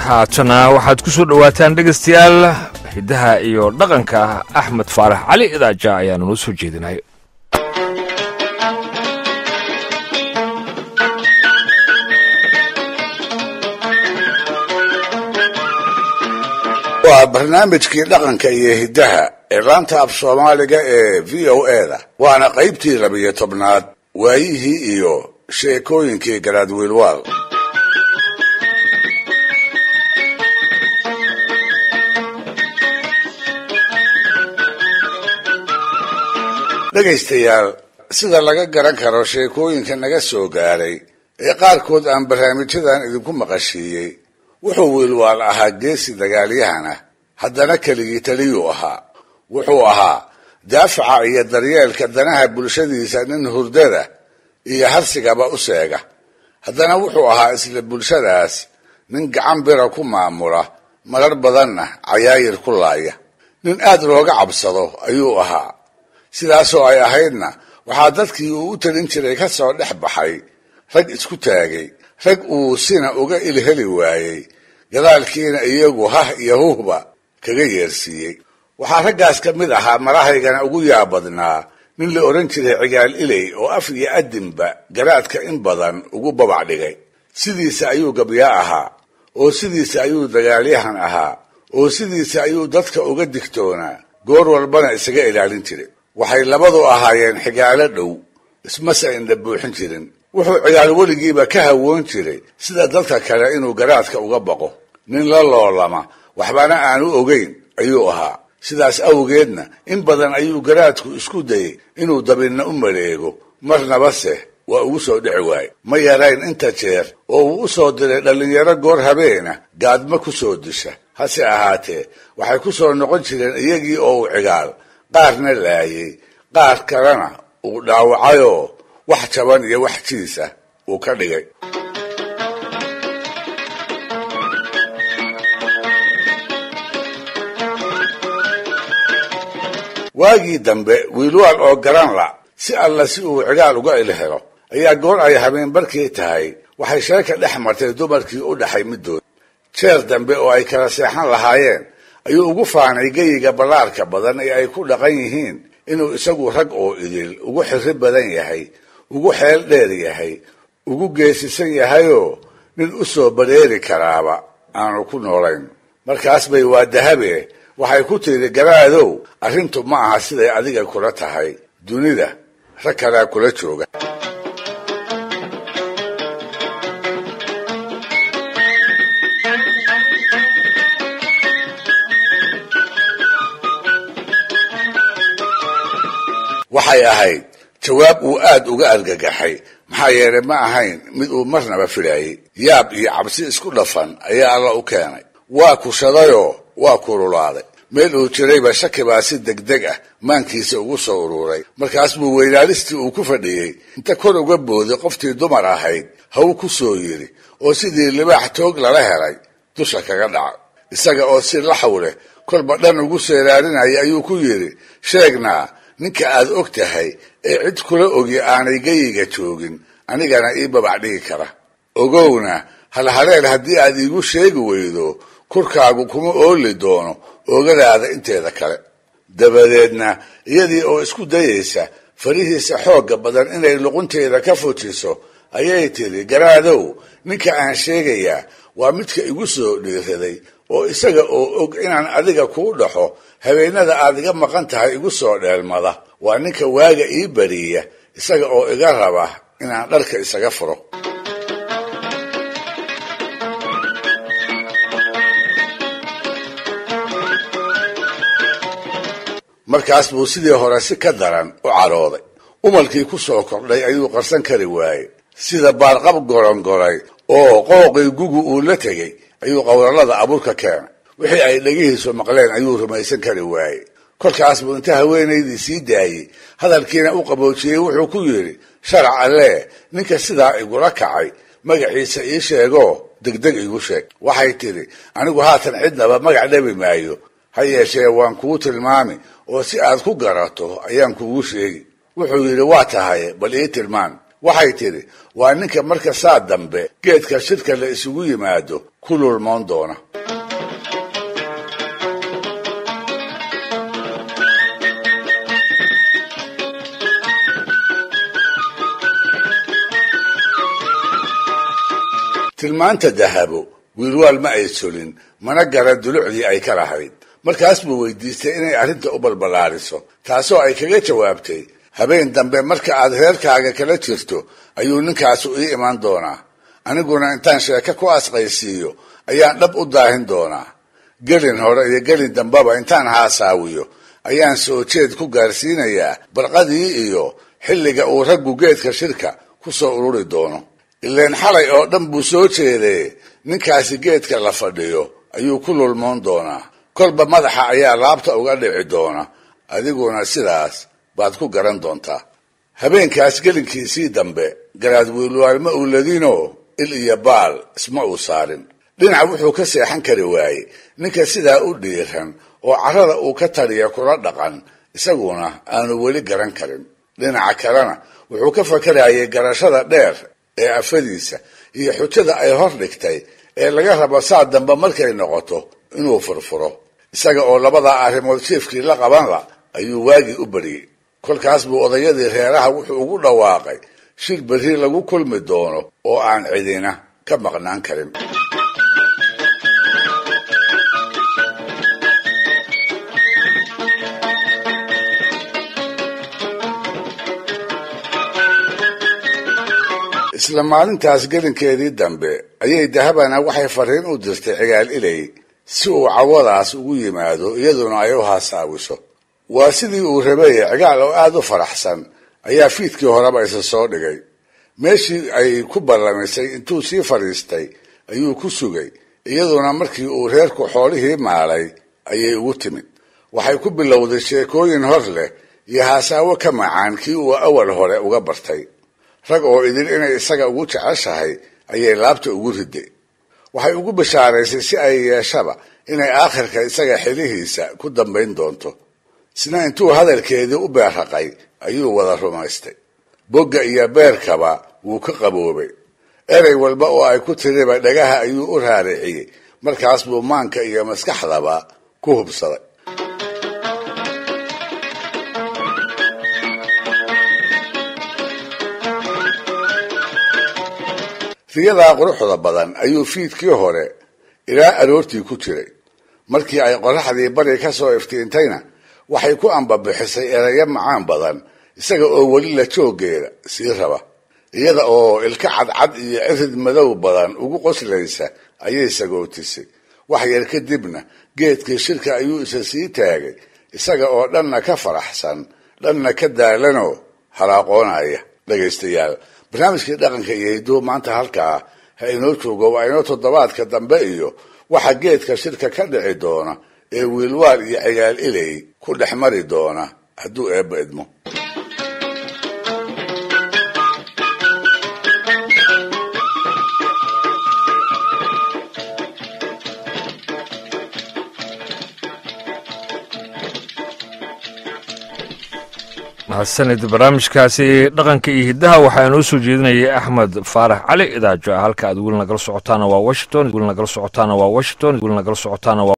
Haatana waxaad ku soo dhowaataan dhegaystayaal hiddaha iyo dhaqanka. Axmed Faarax Cali Idaaja ayaanu noo soo jeedinay. Waa barnaamijkii dhaqanka iyo hiddaha ee laanta af Soomaaliga ee VOA-da, waana qaybtii 12aad, waayihii iyo sheekooyinkii Garaad Wiilwaal. Dhegaystayaal, sida laga garan karo sheekooyinka naga soo gaaray ee qaarkood aan barnaamijyadan idinku maqashiiyey, wuxuu Wiilwaal ahaa geesi dagaalyahan ah, haddana keligii taliyuu ahaa. Wuxuu ahaa daafaca iyo daryeelka danaha bulshadiisa nin hurdada iyo harsigaba u seega, haddana wuxuu ahaa isla bulshadaas nin gacan bira ku maamula, marar badanna cayaayir ku laaya. Nin aad looga cabsado ayuu ahaa. Sidaasoo ay ahaydna, waxaa dadkii uu u talin jiray ka soo dhex baxay rag isku taagay, rag uu sina uga ilheli waayey, gadaalkiina iyagu hah iyo huhba kaga yeersiiyey. Waxaa raggaas ka mid ahaa, marahaygana ugu yaabadnaa, nin la odhan jiray Cigaal Iley oo af iyo adinba garaadka in badan ugu babac dhigay. Sidiisa ayuu gabyaa ahaa, oo sidiisa ayuu dagaalyahan ahaa, oo sidiisa ayuu dadka uga digtoonaa, goor walbana isaga ilaalin jiray. Waxay labadu ahaayeen xigaalo dhow, ismase indha buuxin jirin. Wuxuu Cigaal weligiiba ka hawoon jiray sida dadka kale inuu garaadka uga baqo. Nin la loolama waxbana aanu ogeyn ayuu ahaa. Sidaas awgeedna in badan ayuu garaadku isku dayey inuu dabinna u maleego, marnabase waa ugu soo dhici waaye. Ma yarayn inta jeer oo uu u soo diray dhallinyaro goor habeena gaadmo ku soo disha, hase ahaatee waxay ku soo noqon jireen iyagii oo uu Cigaal qaarna laayey, qaar kalena uu dhaawacayoo wax jaban iyo wax jiisa uu ka dhigay. Waagii dambe Wiilwaal oo garan la si alla si uu Cigaal uga ilhelo ayaa goor ay habeen barkii tahay waxay sheeka dhex martay dumarkii u dhaxay middood. Jeer dambe oo ay kala seexan lahaayeen ayuu ugu faanay geyiga ballaarka badan ee ay ku dhaqan yihiin inuu isagu rag oo idil ugu xirri badan yahay, ugu xeel dheer yahay, ugu geesisan yahayoo nin u soo bareeri karaaba aanu ku noolayn. Markaas bay waa dahabe waxay ku tiri, garaadow, arrintu ma aha siday adiga kula tahay, dunida rag kalaa kula jooga. Waxay ahayd jawaab uu aad uga argagaxay, maxaa yeelay ma ahayn mid uu marnaba filaayey. Yaab iyo cabsi isku dhafan ayaa Alla u keenay. Waa kushadayoo waa kululaaday. Meel uu jirayba shaki baa si degdeg ah maankiisa ugu soo ururay. Markaas buu weylaalistii uu ku fadhiyey inta kor uga booday qoftii dumar ahayd haw ku soo yidhi, oo sidii libaax toog lala helay dusha kaga dhaca. Isaga oo si laxaw leh kolba dhan ugu seeraarinaya ayuu ku yidhi, sheegnaa ninka aad og tahay ee cid kula ogi aanay geyiga joogin, anigana ii babac dhigi kara. Ogowna halhaleel haddii aad iigu sheegi weydo, kurkaagu kuma ooli doono oogadaada inteeda kale. Dabadeedna iyadii oo isku dayaysa farihiisa xoogga badan inay luqunteeda ka fujiso ayay tidhi, garaadow, ninka aan sheegayaa waa midka igu soo dhiiraday oo isaga oo og inaan adiga kuu dhaxo habeenada aad iga maqan tahay igu soo dheelmada. Waa ninka waaga ii bariya isaga oo iga raba inaan dharka isaga furo. Markaas buu sidii hore si ka daran u carooday. Umalkii ku soo kordhay ayuu qarsan kari waayey. Sida baarqab gorongoray oo qooqii gugu uu la tegey ayuu qowlalada abuurka keenay. Wixii ay dhegihiisu maqleen ayuu rumaysan kari waayey. Kolkaas buu inta haweenaydii sii daayey, hadalkiina u qaboojiyey, wuxuu ku yidhi, sharac allee, ninka sidaa igula kacay magaciisa ii sheegoo degdeg igu sheeg. Waxay tidhi, anigu haatan cidnaba magac dhabi maayo, ha yeeshee waan kuu tilmaami oo si aad ku garato ayaan kugu sheegi. Wuxuu yidhi, waa tahay, bal ii tilmaan. Waxay tidhi waa ninka marka saa dambe geedka shirka la isugu yimaado ku lulmoon doona. Tilmaanta Dahabo Wiilwaal ma ay solin, mana garan dulucdii ay ka lahayd. Markaas buu weydiistay inay arrinta u balballaariso, taasoo ay kaga jawaabtay habeen dambe marka aad reerkaaga kala jirto ayuu ninkaasu ii iman doonaa, aniguna intaan sheeko ku asqaysiiyo ayaan dhab u daahin doonaa. Gelin hore iyo gelin dambeba intaan haasaawiyo ayaan soo jeed ku gaarsiinayaa barqadii iyo xilliga uu raggu geedka shirka ku soo ururi doono. Ileen xalay oo dhan buu soo jeedee, ninkaasi geedka la fadhiyo ayuu ku lulmoon doonaa. Kolba madaxa ayaa laabta uga dhici doona, adiguna sidaas baad ku garan doontaa. Habeenkaas gelinkiisii dambe Garaad Wiilwaal ma uuladinoo il iyo baal isma uu saarin. Dhinac wuxuu ka seexan kari waayey ninka sidaa u dhiiran oo carrada uu ka taliya kula dhaqan, isaguna aanu weli garan karin. Dhinaca kalena wuxuu ka fakarayay garashada dheer ee afadiisa iyo xujada ay hor dhigtay ee laga rabo saa dambe markay noqoto inuu furfuro. Isaga oo labadaa arrimood jiifkii la qabanla ayuu waagii u bariyey. Kolkaas buu odayadii reeraha wuxuu ugu dhawaaqay shir berri lagu kulmi doono oo aan cidina ka maqnaan karin. Isla maalintaas gelinkeedii dambe ayay Dahabana waxay fariin u dirtay Cigaal Iley si uu cawadaas ugu yimaado, iyaduna ay u haasaawiso. Waa sidii uu rabay. Cigaal oo aada u faraxsan ayaa fiidkii horeba isa soo dhigay. Meeshii ay ku ballamisay intuu sii fadhiistay ayuu ku sugay, iyaduna markii uu reerku xoolihii maalay ayay ugu timid. Waxay ku bilowday sheekooyin hor leh iyo haasaawo ka macaan kii uu awal hore uga bartay. Rag oo idil inay isaga ugu jeceshahay ayay laabta ugu riday. Waxay ugu bishaaraysay si ay yeeshaba inay aakhirka isaga xilihiisa ku dambayn doonto. Isna intuu hadalkeedii u beerraqay ayuu wada rumaystay. Bogga iyo beerkaba wuu ka qaboobay. Erey walba oo ay ku tiriba dhagaha ayuu u raariciyey. Markaas buu maanka iyo maskaxdaba ku hubsaday. Riyadaa quruxda badan ayuu fiidkii hore ilaa aroortii ku jiray. Markii ay qoraxdii bari ka soo iftiintayna waxay ku ambabixisay erayo macaan badan, isaga oo weli la jooggeeda sii raba. Iyada oo ilka cadcad iyo cirid madow badan ugu qoslaysa ayay sagootisay. Wax yar kadibna geedkii shirka ayuu isa sii taagay, isaga oo dhanna ka faraxsan dhanna ka daalanoo halaaqoonaya. Dhegaystayaal, barnaamijkii dhaqanka iyo hidduhu maanta halkaa ha inoo joogo. Waa inoo toddobaadka dambe iyo waxa geedka shirka ka dhici doona ee Wiilwaal iyo Cigaal Iley ku dhex mari doona hadduu Eebba idmo. Mahadsanid. Barnaamijkaasi dhaqanka iyo hiddaha waxaa inoo soo jeedinayay Axmed Faarax Cali Idaajo. Halka aad weli nagala socotaana waa Washington, weli nagala socotaana waa Washington, weli nagala socotaana waa